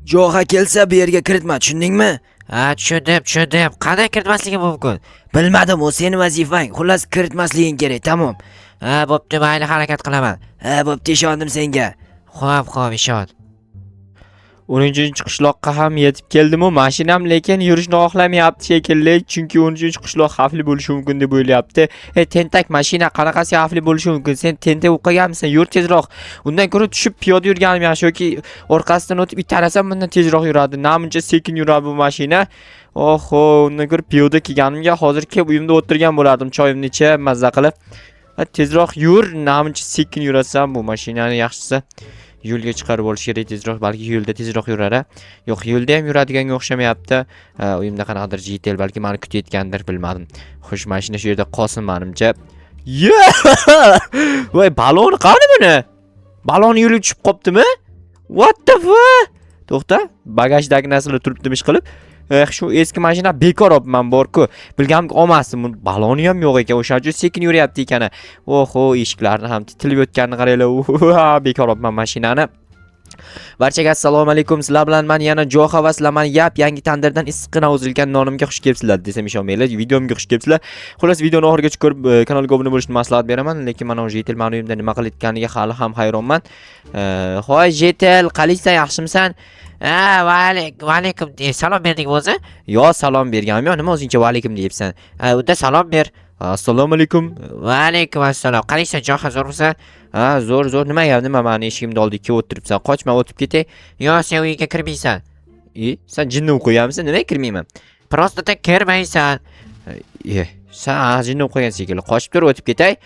Jo'xa kelsa bu yerga kiritma, tushundingmi? Ha, tushundim, tushundim. Qanday kiritmasligim mumkin? Bilmadim, u seni vazifang. Xullas, kiritmasliging kerak, tamom. Ha, bo'pti, mayli, harakat qilaman. Ha, bo'pti, ishondim senga. Xo'p, xo'p, ishon. 13-qishloqqa ham yetib keldim-u, mashinam lekin yurishni xohlamayapti shekilli, chunki 13-qishloq xavfli bo'lishi mumkin deb o'ylayapti. E, tentak mashina, qanaqasi xavfli bo'lishi mumkin? Sen tentak bo'lib qolganmisan? Yur tezroq. Undan ko'ra tushib piyoda yurganim yaxshi yoki orqasidan o'tib itarasam bundan tezroq yuradi. Namuncha sekin yuradi bu mashina. Oho, undan ko'ra piyoda kelganimga hozir kelib uyimda o'tirgan bo'lardim, choyimni ichib, mazza qilib. Ha, tezroq yur, namuncha sekin yurasan bu mashinani yaxshisi. Yo'lga chiqarib olish kerak tezroq, balki yo'lda tezroq yurar a. Yo'q, yo'lda ham yuradiganga o'xshamayapti. Ha, uyimda qanaqadir житель balki mani kutayotgandir, bilmadim. Xo'sh, mashina shu yerda qolsin manimcha. Ye! Voy, balon qani buni? Balon yo'lga tushib qoptimi? What the fuck? To'xta, bagajdagi narsalar turibdimi ish qilib? Eh, shu eski mashina bekor olibman bor-ku. Bilganimga olmasdim. Buni baloni ham yo'q ekan. O'shaning uchun sekin yuryapti ekan. Oho, eshiklarni ham titilib yotganini qaranglar. Bekor olibman mashinani. Barchaga assalomu alaykum. Sizlar bilan men yana Jo'xa va sizlar mani yap yangi tandirdan issiqqina uzilgan nonimga xush kelibsizlar desam ishonmanglar. Videomga xush kelibsizlar. Xullas, videoni oxirigacha ko'rib, kanalga obuna bo'lishni maslahat beraman, lekin mana u житель mani uyimda nima qilayotganiga hali ham hayronman. Hoy житель, qalaysan, yaxshimisan? Ha, va alaykum. Salom berding o'zi? Yo, salom berganim yo'q. Nima o'zingcha va alaykum deyapsan? Ha, unda salom ber. Assalomu alaykum. Va alaykum assalom. Qalaysan, Jo'xa, zo'rmisan? Ha, zo'r, zo'r. Nima gap? Nima mani eshigimni oldiga kelib o'tiribsan? Qochma, o'tib ketay. Yo, sen uyga kirmaysan. E, sen jinni bo'lib qo'yganmisan? Nimaga kirmayman? Просто так kirmaysan. E, sen jinni bo'lib qo'ygan shekilli. Qochib tur, o'tib ketay.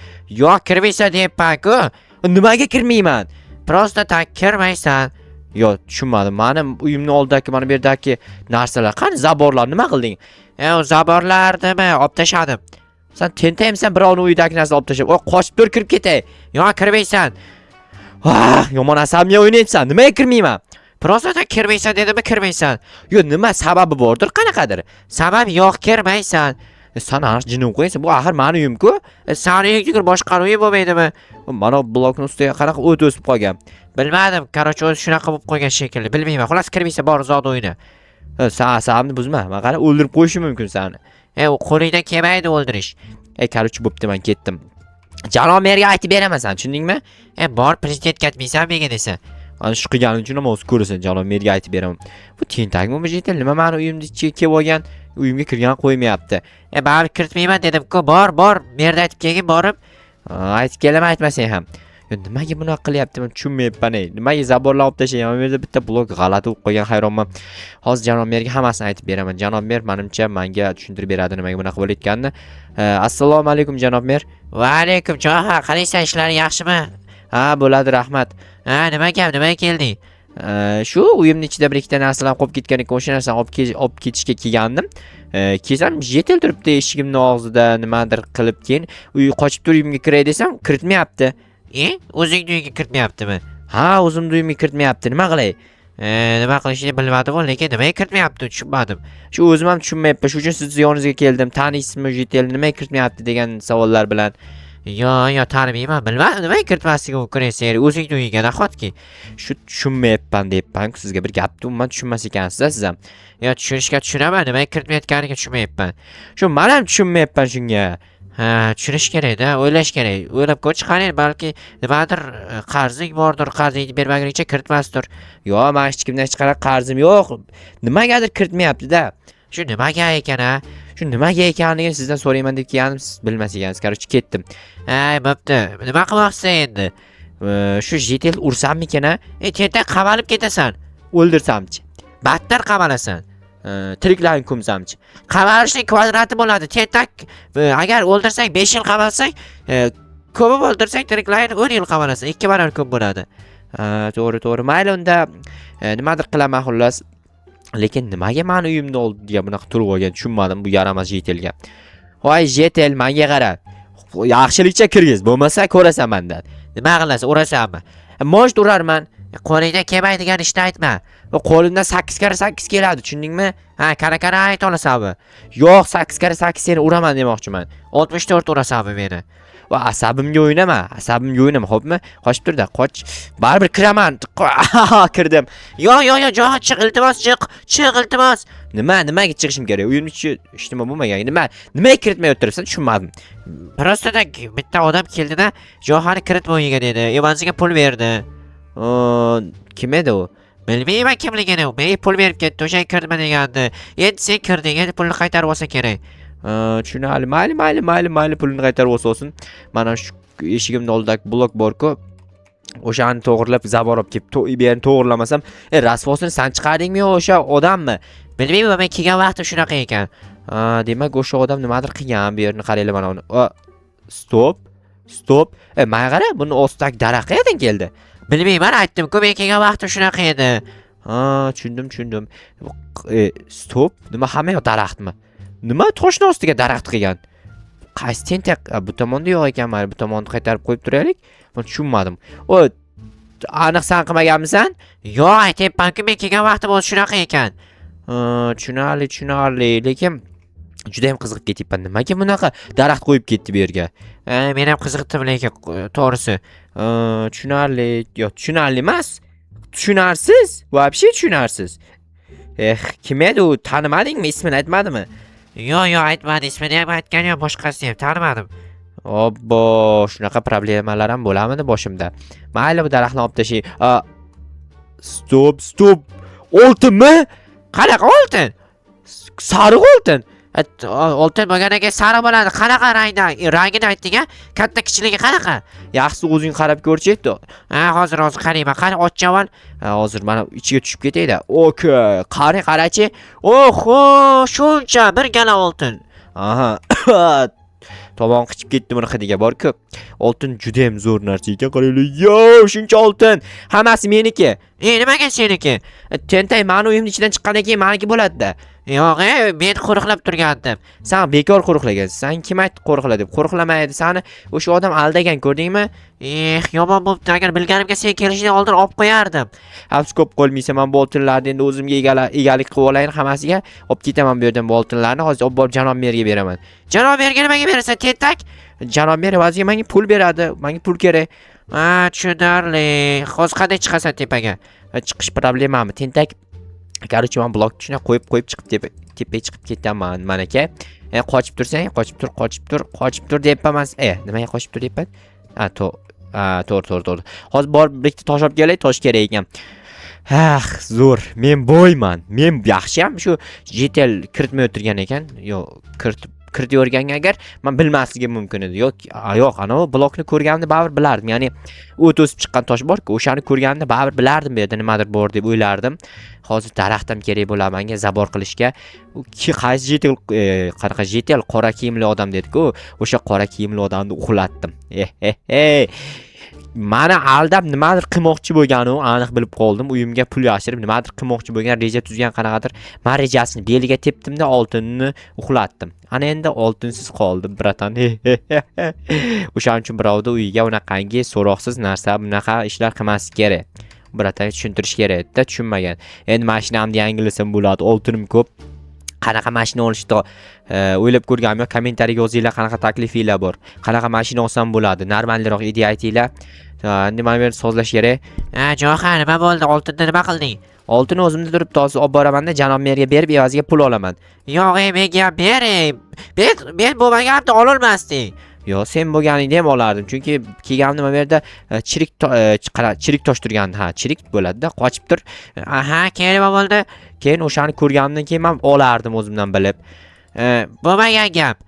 Yo'q, kirmaysan deyapman-ku. Nimaga kirmayman? Просто так kirmaysan. Yo, tushunmadim. Mani uyimni oldidagi mana bu yerdagi narsalar qani, забор lar nima qilding? E, u забор larnimi olib tashladim. Sen tentakmisan, birovni uyidagi narsani olib tashlab? Oy, qochib tur, kirib ketay. Yo'q, kirmaysan. Ah, yomon asabimga o'ynayapsan. Nimaga kirmayman? Просто так kirmaysan dedimmi, kirmaysan. Yo, nima sababi bordir, qanaqadir? Sabab yo'q, kirmaysan. E, san aniq jinni bo'lib qo'ygansan. Bu axir mani uyim-ku. E, sani uying tugul, boshqani uyi bo'lmaydimi? Mana bu blokni ustiga qanaqa o't o'sib qolgan. Bilmadim, короче, o'zi shunaqa bo'lib qo'ygan shekilli. Bilmayman. Xullas, kirmaysan, bor uzoqda o'yna. E, san asabimni buzma. Man qara, o'ldirib qo'yishim mumkin seni. E, u qo'lingdan kelmaydi o'ldirish. E, короче, bo'pti, man ketdim. Janob merga aytib beraman san, tushundingmi? E, bor, prezidentga aytmaysan menga desa. Ana shu qilganing uchun ham o'zi ko'rasan, janob merga aytib beraman. Bu tentakmi bu житель? Nima mani uyimni ichiga kelib olgan? Uyimga kirgan qo'ymayapti. E, baribir kiritmayman dedim-ku. Bor, bor, merda aytib kelgin borib. Ha, aytib kelaman, aytmasang ham. Yo, nimaga bunaqa qilyapti, men tushunmayapman ey. Nimaga забор lar olib tashlagan? Mana bu yerda bitta blok g'alati bo'lib qolgan, hayronman. Hozir janob merga hammasini aytib beraman. Janob mer menimcha menga tushuntirib beradi nimaga bunaqa bo'layotganini. Assalomu alaykum, janob mer. Va alaykum, Joha, qalaysan, ishlaring yaxshimi? Ha, bo'ladi, rahmat. Ha, nima gap, nimaga kelding? Shu uyimni ichida bir ikkita narsalar qolib ketgan ekan, o'sha narsani olib ketishga kelgandim. Kelsam, житель turibdi eshigimni og'zida, nimadir qilib, keyin uy qochib tur, uyimga kiray desam, kiritmayapti. E, o'zingni uyingga kiritmayaptimi? Ha, o'zimni uyimga kiritmayapti. Nima qilay? E, nima qilishini bilmadim, lekin nimaga kiritmayapti, tushunmadim. Shu o'zim ham tushunmayapman. Shu uchun sizni yoningizga keldim. Taniysizmi житель, nimaga kiritmayapti degan savollar bilan. Yo, yo, tanimayman, bilmadim, nimaga kiritmasligi mumkin esa, o'zingni uyingga nahotki? Shu tushunmayapman deyapman-ku sizga, bir gapni umuman tushunmas ekansiz siz ham. Yo, tushunishga tushunaman, nimaga kiritmayotganiga tushunmayapman. Shu men ham tushunmayapman shunga. Ha, tushunish kerak-da, o'ylash kerak. O'ylab ko'rchi, qani, balki nimadir qarzing bordir, qarzingni bermaguningcha kiritmasdir. Yo, men hech kimdan hech qanaqa qarzim yo'q. Nimagadir kiritmayapti-da. Shu nimaga ekan, a? Shu nimaga ekanligini sizdan so'rayman deb kelganim, siz bilmas ekansiz. Короче, ketdim. Ay, bo'pti. Nima qilmoqchisan endi? Shu житель ursammikan a? E, tentak, qamalib ketasan. O'ldirsamchi? Battar qamalasan. Tiriklarni ko'msamchi? Qamalishning kvadrati bo'ladi. Tentak, agar o'ldirsang 5 yil qamalsang, ko'mib o'ldirsang tiriklayin 10 yil qamalasan. 2 barobar ko'p bo'ladi. Ha, to'g'ri, to'g'ri. Mayli unda, nimadir qilaman xullas. Lekin nimaga mani uyimni oldiga bunaqa turib olgan, tushunmadim bu yaramas житель ga. Voy житель, menga qara. Yaxshilikcha kirgiz, bo'lmasa ko'rasan mandan. Nima qilasan? Urasanmi? Может, urarman. Qo'lingdan kelmaydigan ishni aytma. Qo'limdan 8 karra 8 keladi, tushundingmi? Ha, kara kara ayta olasanmi? Yo'q, 8 karra 8 seni uraman demoqchiman. 64 urasanmi meni? Va asabimga o'ynama, asabimga o'ynama, xo'pmi? Qochib turda, qoch. Baribir kiraman. Kirdim. Yo'q, yo'q, yo'q, Jahon, chiq, iltimos, chiq. Chiq, iltimos. Nima, nimaga chiqishim kerak? Uyimni ichi hech nima bo'lmagan. Nima, nimaga kiritmay o'tiribsan? Tushunmadim. Просто так bitta odam keldida, Jahonni kiritma uyiga dedi. Evaziga pul berdi. Kim edi u? Bilmayman kimligini. Menga pul berib ketdi. O'sha kiritma degandi. Endi sen kirding, endi pulni qaytarib olsa kerak. Tushunarli. Mayli, mayli, mayli, mayli, pulini qaytarib olsa olsin. Mana shu eshigimni oldidagi blok bor-ku. O'shani to'g'irlab забор olib kelib, bu yerni to'g'irlamasam, rasvosini san chiqardingmi yo o'sha odammi? Bilmayman, men kelgan vaqtim shunaqa ekan. Ha, demak, o'sha odam nimadir qilgan. Bu yerni qaranglar, mana uni. Стоп. Стоп. Mana qara, buni ostidagi daraxt qayerdan keldi? Bilmayman, aytdim-ku, men kelgan vaqtim shunaqa edi. Ha, tushundim, tushundim. Стоп. Nima, hamma yoq daraxtmi? Nima toshni ostiga daraxt qilgan? Qaysi tentak? Bu tomonda yo'q ekan, mayli, bu tomonni qaytarib qo'yib turaylik. Men tushunmadim. O, aniq san qilmaganmisan? Yo'q, aytyapman-ku, men kelgan vaqtim o'zi shunaqa ekan. Ha, tushunarli, tushunarli, lekin juda ham qiziqib ketyapman. Nimaga bunaqa daraxt qo'yib ketdi bu yerga? Men ham qiziqdim lekin, to'g'risi. Ha, tushunarli. Yo'q, tushunarli emas. Tushunarsiz. Вообще tushunarsiz. Eh, kim edi u? Tanimadingmi? Ismini aytmadimi? Yo'q, yo'q, aytmadi, ismini ham aytgani yo'q, boshqasini ham tanimadim. Obbo, shunaqa problemalar ham bo'lamidi boshimda? Mayli, bu daraxtni olib tashlay. Стоп, стоп. Oltinmi? Qanaqa oltin? Sariq oltin. Oltin bo'lgandan keyin sariq bo'ladi. Qanaqa rangda? Rangini aytding a? Katta kichiligi qanaqa? Yaxshisi o'zing qarab ko'rchi. Ha, hozir, hozir qarayman. Qani, ochchi avval. Ha, hozir mana ichiga tushib ketayda. Okey, qani, qarachi. Oho, shuncha bir gala oltin. Aha. Tomon qichib ketdi buni hidiga bor-ku. Oltin juda ham zo'r narsa ekan. Qaranglar, yo, shuncha oltin. Hammasi meniki. Nimaga seniki? Tentak, mani uyimni ichidan chiqqandan keyin meniki bo'ladi-da. Yo'q, men qo'riqlab turgandim. San bekor qo'riqlagansan. San kim aytdi qo'riqla deb? Qo'riqlamaydi. Sani o'sha odam aldagan, ko'rdingmi? Eh, yomon bo'pti. Agar bilganimga sen kelishingdan oldin olib qo'yardim. Afsus, ko'p qo'lmaysan. Men bu oltinlarni endi o'zimga egalik qilib olayin hammasiga. Olib ketaman bu yerdan bu oltinlarni. Hozir olib borib janob merga beraman. Janob merga nimaga berasan, tentak? Janob mer evaziga menga pul beradi. Menga pul kerak. Ha, tushunarli. Hozir qanday chiqasan tepaga? Ha, chiqish problemami? Tentak. Короче, men blokni shunday qo'yib qo'yib chiqib tepaga chiqib ketaman, mana aka. Qochib tursang, qochib tur, qochib tur, qochib tur deyapman. Nimaga qochib tur deyapman? Ha, to ha, to'g'ri, to'g'ri, to'g'ri. Hozir borib bitta tosh olib kelay, tosh kerak ekan. Ah, zo'r. Men boyman. Men yaxshi ham shu житель kiritmay o'tirgan ekan. Yo'q, kiritib kiritaverganga agar men bilmasligim mumkin edi. Yo'q, yo'q, anavi blokni ko'rganimda baribir bilardim. Ya'ni o't o'sib chiqqan tosh bor-ku, o'shani ko'rganimda baribir bilardim bu yerda nimadir bor deb o'ylardim. Hozir daraxt ham kerak bo'ladi menga забор qilishga. U qaysi житель, qanaqa житель, qora kiyimli odam dedi-ku, o'sha qora kiyimli odamni uxlatdim. Eh, eh, eh. Mani aldab nimadir qilmoqchi bo'lgan u, aniq bilib qoldim. Uyimga pul yashirib nimadir qilmoqchi bo'lgan, reja tuzgan qanaqadir. Men rejasini beliga tepdimda oltinni uxlatdim. Ana endi oltinsiz qoldim, братан. O'shaning uchun birovni uyiga unaqangi so'roqsiz narsa, bunaqa ishlar qilmaslik kerak. Братан, tushuntirish kerak edi, tushunmagan. Endi mashinamni yangilasam bo'ladi, oltinim ko'p. Qanaqa mashina olishni o'ylab ko'rganim yo'q. Kommentariyaga yozinglar, qanaqa taklifinglar bor. Qanaqa mashina olsam bo'ladi? Normalroq ideya aytinglar. Endi mana bu yerni sozlash kerak. Ha, Jo'xa, nima bo'ldi? Oltinni nima qilding? Oltin o'zimda turibdi, hozir olib boramanda janob merga berib evaziga pul olaman. Yo'q, menga ham ber. Men bo'lmaganimda ololmasding. Yo, sen bo'lganingda ham olardim. Chunki kelganimda mana bu yerda chirik qara, chirik tosh turgandi. Ha, chirik bo'ladi-da, qochib tur. Aha, keyin nima bo'ldi? Keyin o'shani ko'rganimdan keyin men olardim o'zimdan bilib. Bo'lmagan gap.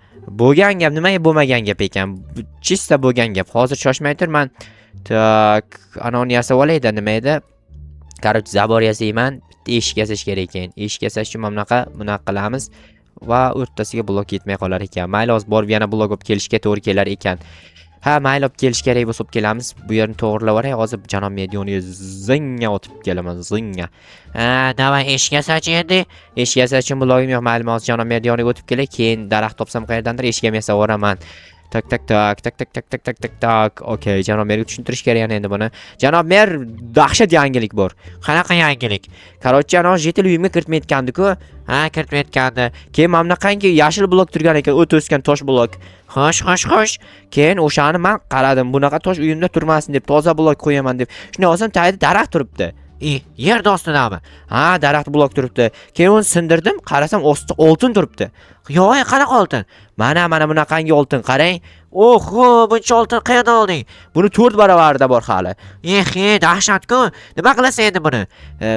Bo'lgan gap, nimaga bo'lmagan gap ekan? Bu чисто bo'lgan gap. Hozir shoshmay tur, man так, anavini yasab olayda, nima edi? Короче, забор yasayman. Bitta eshik yasash kerak ekan. Eshik yasash uchun mana bunaqa, bunaqa qilamiz va o'rtasiga blok yetmay qolar ekan. Mayli, hozir borib yana blok olib kelishga to'g'ri kelar ekan. Ha, mayli, olib kelish kerak bo'lsa olib kelamiz. Bu yerni to'g'rilab olay. Hozir janob Medioniga zinga otib kelaman, zinga. Ha, давай, eshik yasachi endi. Eshik yasash uchun blogim yo'q. Mayli, hozir janob Medioniga o'tib kelay. Keyin daraxt topsam qayerdandir eshik ham yasab yuboraman. Так, так, так, так, так, так, так, так, так, так. Okey, janob merga tushuntirish kerak yana endi buni. Janob mer, dahshat yangilik bor. Qanaqa yangilik? Короче, anavi житель uyimga kiritmayotgandi-ku. Ha, kiritmayotgandi. Keyin mana bunaqangi yashil blok turgan ekan, o't o'sgan tosh blok. Xo'sh, xo'sh, xo'sh. Keyin o'shani man qaradim, bunaqa tosh uyimda turmasin deb, toza blok qo'yaman deb. Shunday olsam, tagida daraxt turibdi. I, yerni ostidami? Ha, daraxt blok turibdi. Keyin uni sindirdim, qarasam ostida oltin turibdi. Yo'q, qanaqa oltin? Mana, mana bunaqangi oltin, qarang. Oho, buncha oltin qayerdan olding? Buni 4 baravarida bor hali. Eh, dahshat-ku. Nima qilasan endi buni?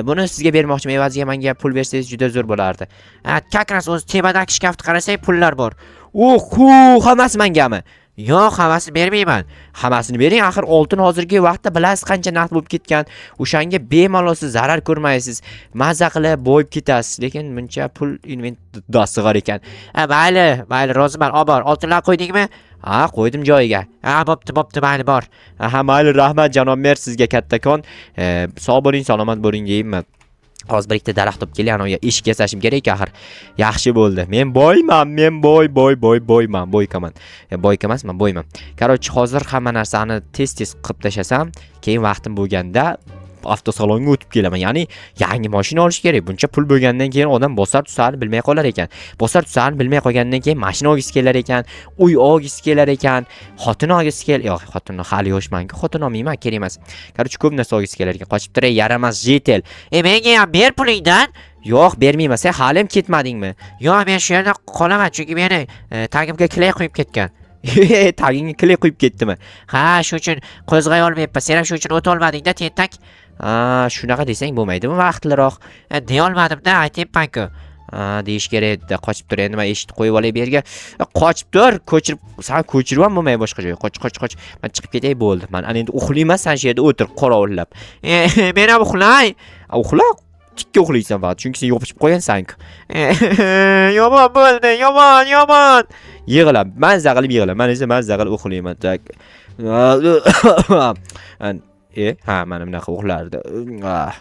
Buni sizga bermoqchiman, evaziga menga pul bersangiz juda zo'r bo'lardi. Ha, как раз o'zi tepadagi shkafni qarasang, pullar bor. Oho, hammasi mengami? Yo'q, hammasini bermayman. Hammasini bering, axir oltin hozirgi vaqtda bilasiz qancha naqd bo'lib ketgan. O'shanga bemalol siz zarar ko'rmaysiz. Maza qilib boyib ketasiz. Lekin buncha pul inventda sig'ar ekan. Ha, mayli, mayli, roziman. Olib bor. Oltinlar qo'ydingmi? Ha, qo'ydim joyiga. Ha, bo'pti, bo'pti, mayli, bor. Aha, mayli, rahmat janob mer, sizga kattakon. Sog' bo'ling, salomat bo'ling deyman. Hozir bir ikkita daraxt topib kelay, anavi eshik yasashim kerak axir. Yaxshi bo'ldi. Men boyman, men boy, boy, boy, boyman, boykaman. Boyka emasman, boyman. Короче, hozir hamma narsani tez-tez qilib tashlasam, keyin vaqtim bo'lganda avtosalonga o'tib kelaman. Ya'ni yangi mashina olish kerak. Buncha pul bo'lgandan keyin odam bosar tusarini bilmay qolar ekan. Bosar tusarini bilmay qolgandan keyin mashina olgisi kelar ekan, uy olgisi kelar ekan, xotin olgisi kel, yo'q, xotinni hali yoshman-ku, xotin olmayman, kerak emas. Короче, ko'p narsa olgisi kelar ekan. Qochib turay, yaramas житель. E, menga ham ber pulingdan. Yo'q, bermayman. Sen hali ham ketmadingmi? Yo'q, men shu yerda qolaman, chunki meni tagimga клей quyib ketgan. Tagingga клей quyib ketdimi? Ha, shu uchun qo'zg'ay olmayapman. Sen ham shu uchun o'ta olmading-da, tentak. Ha, shunaqa desang bo'lmaydimi vaqtliroq? E, deyolmadim-da, aytyapman-ku. Ha, deyish kerak edi. Qochib tur endi, men eshikni qo'yib olay bu yerga. Qochib tur, ko'chirib, san ko'chirib ham bo'lmaydi boshqa joyga. Qoch, qoch, qoch. Men chiqib ketay, bo'ldi. Men ana endi uxlayman, san shu yerda o'tir qorovulllab. E, men ham uxlay. A, uxla, tikka uxlaysan faqat, chunki sen yopishib qo'ygansan-ku. E, yomon bo'ldi, yomon, yomon. Yig'la, mazza qilib yig'la. Men esa mazza qilib uxlayman. Так. E, ha, mana bunaqa uxlardi. Ah.